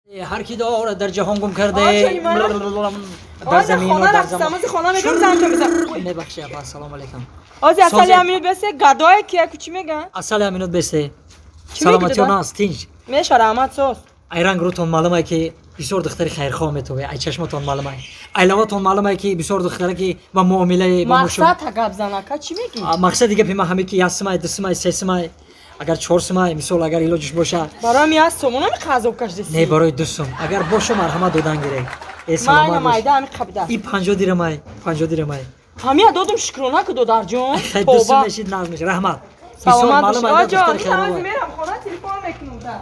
Ҳар ки дорад дар ҷаҳон гум карда дар замин ва дар замон. Хона мегам занг бизан. Мебахши апа, ассалому алайкум. Ози асали аминут бесе гадое ки яку чӣ меган? Асали аминут бесе. Саломатиён аст, тинҷ. Меша раҳмат соз. Ай ранг рӯтон маълум ай ки бисёр духтари хайрхоҳ метове, ай чашматон маълум ай. Ай лаватон маълум ай ки бисёр духтаре ки ба муомилаи ба мушо. Мақсад гап занака чӣ мегӣ? Мақсади гапи ман ҳаме ки як симай, ду симай, се симай, агар чор симай, мисол агар илоҷиш боша. Барои ми як сомона ми қазоб кашдеси? Не, барои ду сум. Агар боша марҳамат додан гирек. Э саломат бош. Майда ҳами қабда. И 50 дирам ай, 50 дирам ай. Ҳамия додум шукрона ку додарҷон. Ду сум мешид нағз мешид. Раҳмат. Саломат бош. Оҷон, мерам хона телефон мекунам да.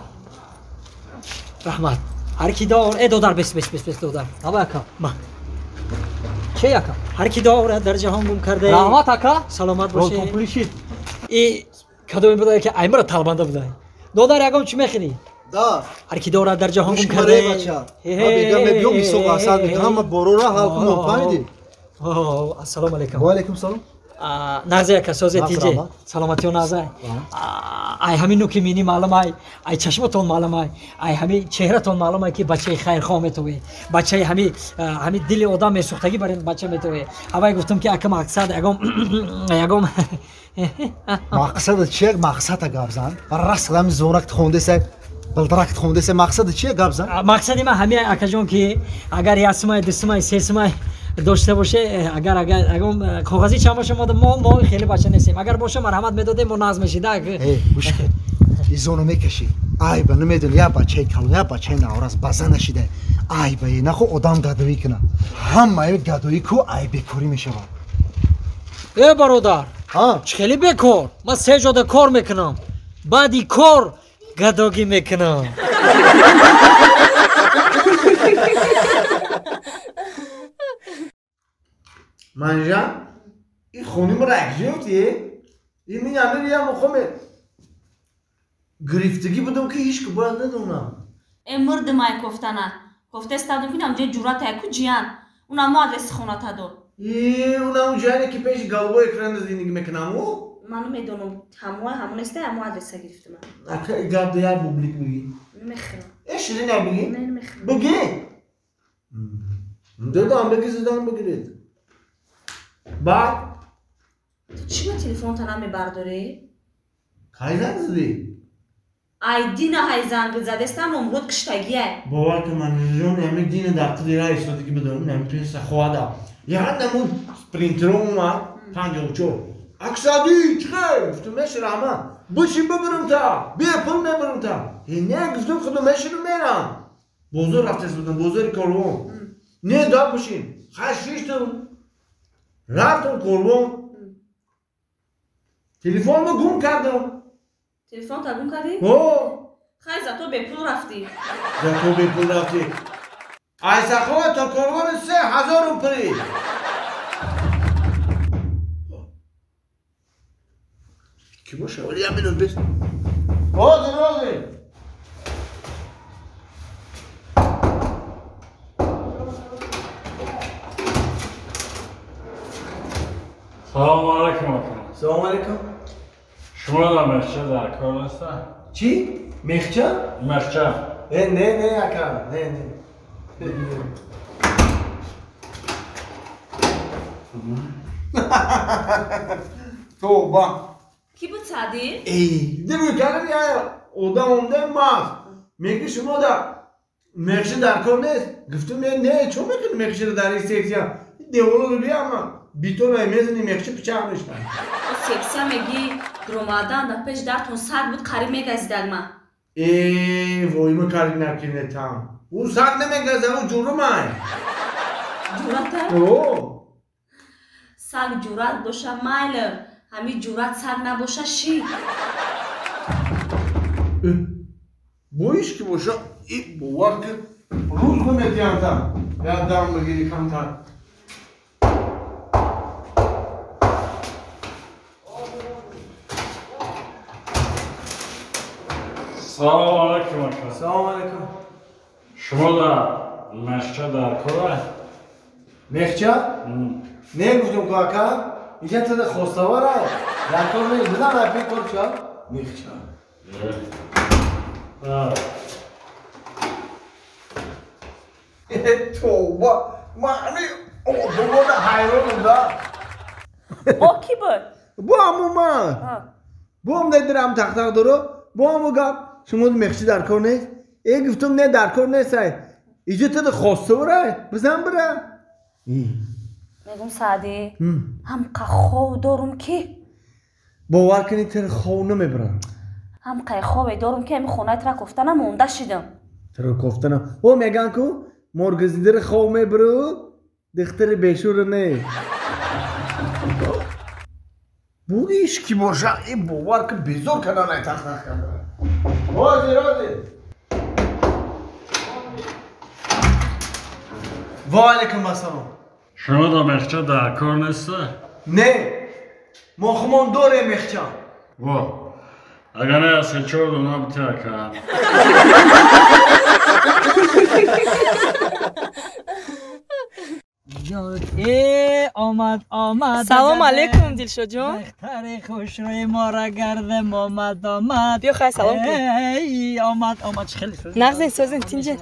Раҳмат. Ҳар ки дор, э додар бес бес бес бес додар. Аба ака. Ма. Чӣ ака? Ҳар ки дорад дар ҷаҳон гум карда. Раҳмат ака. Саломат бошед. Ролтон пулишид. И кадоме будай ки аймара талбанда будай. Додар ягон чӣ мехӯрӣ? Да. Ҳар ки дорад дар ҷаҳон гум карда. Ма бегам мебиём ҳисоб асад мекунам, ҳама борора ҳал кунам, фаҳмидӣ? Ассалому алайкум. Ва алайкум салом. Нағзе ака, созе тиҷе. Саломатиё нағзе. Ай ҳамин нуки мини маълум ай, ай чашматон маълум ай, ай ҳамин чеҳратон маълум ай ки бачаи хайрхоҳ метовӣ. Бачаи ҳами ҳами дили одам месӯхтагӣ бар ин бача метовӣ. Ҳавай гуфтам ки ака мақсад ягом ягом мақсад чи мақсада гап зан. Раст ҳами зоракт хондеса, билдракт хондеса, мақсад чи гап зан? Мақсади ман ҳами акаҷон ки агар як симай, ду симай, се симай дошта боше, агар агар ягон коғази чанд боша, мо хеле бача нестем. Агар боша марҳамат медодем, мо нағз мешид. Гӯш кун, изоно мекашӣ. Айба намедони, як бачаи калон, як бачаи наврас база нашида. Айба нахо одам гадоӣ кунад. Ҳамаи гадоӣ ку ай бекорӣ мешавад. Э бародар, чӣ хеле бекор? Ман се ҷода кор мекунам. Баъди кор гадогӣ мекунам. Манжа, ин хоним ракжиёфти? Ин мин амир я мухоме гирифтагӣ будам ки ҳеч ки бояд надонам. Э мурдимай кофтана. Кофтестадум ки намҷа ҷурата яку ҷиян. Унамо адреси хоната дод. Э, унам ҷияне ки пеши голубой экран зиндагӣ мекунам ӯ? Ман медонам, ҳамои ҳамон неста, ҳамо адреса гирифтам. Ака гап да як бублик бигӣ. Намехӯрам. Э ширин як бигӣ? Не, намехӯрам. Бигӣ? Додам бигӣ, задан бигиред. Баъд? Ту чӣ ба телефонта намебардорӣ? Кай занг задӣ? Ай дина ҳай занг задестам, номрод киштагиай. Бовар кун, манижон, ами дина дар қиди ра истодагӣ бидорам, ами песа хоҳада. Як намуд спринтеро омад, 54. Аксади, чӣ хел? Гуфтум, меши раҳмат. Бишин бибирам та, бепул мебирам та. Э, не, гуфтум, худо мешинам мерам. Бозор рафтест будам, бозори корвон. Не, да бишин. Хай шиштам. Рафтам корвон. Телефонро гум кардам. Телефонта гум кардӣ? О! Хай зато бепул рафтӣ. Зато бепул рафтӣ. Ай Сахова то корвон 3000 рупли. Ки боша? Вали як минут бес. Ҳозир, ҳозир. Салом алейкум ака. Салом алейкум. Шумо дар мехча дар кор нестед? Чӣ? Мехча? Мехча. Э, не, не, ака, не, не. Тоба. Ки буд Саъдӣ? Эй, дирӯ кардам я одам омда маст. Мегӯ шумо дар мехча дар кор нест? Гуфтум, не, не, чо мекунӣ мехчаро дар ин сексия? Деволаро биама. Битона мезани мехча пичақ мешавад. Сексия мегӣ, дуромадан дар пеш дартон саг буд, қариб мегазидаг ман. Э, войма кари накинетам. Ӯ саг намегаза, ӯ ҷурумай. Ҷурата? О. Саг ҷурат боша майли, ҳами ҷурат саг набоша ши. Боиш ки боша, и бовар ки рӯз наметиҳам там. Як дам бигири камтар. Салом алейкум ака. Салом алейкум. Шумо дар мехча дар кор? Мехча? Не гуфтум ку ака, инҷа тада хоставара. Дар кор нест. Бизан ай пи кор ча? Мехча. Тоба, ман ҳами одамода ҳайронам да. Бо ки буд? Бо ҳамун ман. Бо ҳам дидам тақтақ доро, бо ҳамун гап. Шумо мехчи дар кор нест? Э гуфтум не дар кор нест ай. Иҷо тада хоста бурай, бизан бира. Мегум Саъдӣ, ҳамқа хов дорум ки. Бовар кунӣ тара хов намебарам. Ҳамқай хове дорум ки ҳами хонаи тара кофтана монда шидам. Тара кофтана. О меган ку моргазидара хов мебару, духтари бешура не. Бу иш ки боша, э бовар кун безор кардан ай тахтах кардан. Ҳозир, ҳозир. Ва алайкум ассалом. Шумо да мехча дар кор неста? Не, мо хумон дорем мехча. Во, агар не аз се-чор дона битака. Э омад, омад. Салом алейкум, Дилшодҷон. Духтари хушрӯи моро гардем омад, омад. Биё хай салом кун. Эй омад, омад. Хеле сӯзин. Нағзин сӯзин тинҷи.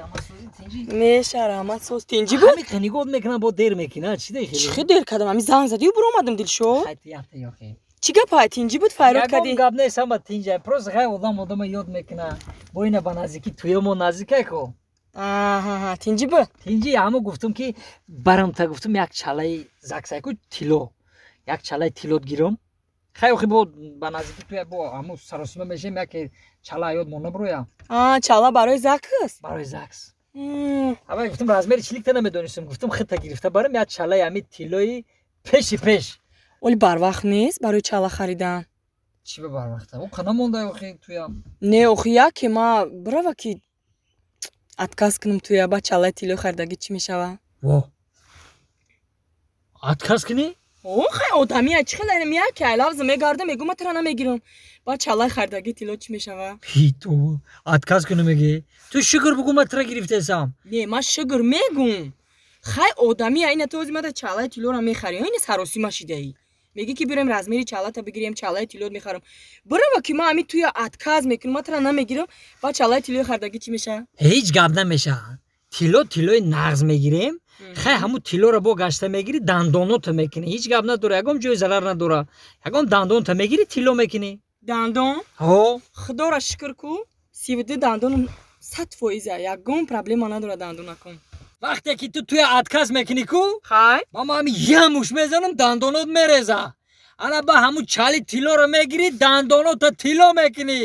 Меша раҳмат соз тинҷи буд? Ҳами нигоҳ мекунам бо дер мекунад. Чӣ дер? Чӣ дер кардам? Ҳами занг задию буромадам Дилшод. Хайт яхта ёхи. Чӣ гап ҳай тинҷи буд файрод кардӣ? Ягон гап нест, ҳама тинҷа. Просто хай одам одама ёд мекунад. Бо ина ба наздикӣ туёмо наздикай ко. Аҳа, тинҷи буд? Тинҷи ҳамо гуфтум ки барамта гуфтум як чалаи заксайку тилло. Як чалаи тиллот гирам. Хай охи бо ба наздикӣ туя бо ҳамо саросима мешем яке чала ёд монда буроя. А, чала барои закс? Барои закс. Ҳама гуфтум размери чиликта намедонистам. Гуфтум хита гирифта барам як чалаи ҳами тиллои пеши пеш. Оли барвақт нест барои чала харидан. Чӣ ба барвақта? О қана монда охи туя. Не, охи яке ма бирава ки отказ кунам туя ба чалаи тилло харидагӣ чӣ мешава? Во. Отказ кунӣ? О, хай одамия чӣ хел инам яке ай лавза мегардам мегӯм ма тара намегирам. Ба чалаи харидагӣ тилло чӣ мешава? Ҳи то отказ кунӣ мегӣ? Ту шукр бугӯ ма тара гирифтесам. Не, ма шукр мегӯм. Хай одамия ина ту ози мада чалаи тиллоро мехарӣ, ина саросима шидаӣ. Мегӣ ки бирем размери чалата бигирем, чалаи тилло мехарам. Бирава ки ма ҳами туя отказ мекунам, ма тара намегирам, ба чалаи тиллои харидагӣ чӣ мешава? Ҳеҷ гап намешава. Тилло тиллои нағз мегирем. Хай ҳамун тиллоро бо гашта мегирӣ, дандоното мекунӣ. Ҳеҷ гап надора, ягон ҷои зарар надора. Ягон дандонто мегирӣ, тилло мекунӣ. Дандон? Ҳо. Худоро шукр ку, 32 дандоном 100%, ягон проблема надора дандонаком. Вақте ки ту туя отказ мекунӣ ку, хай ман ҳами ямуш мезанам, дандонот мереза. Ана ба ҳамун чали тиллоро мегирӣ, дандоното тилло мекунӣ.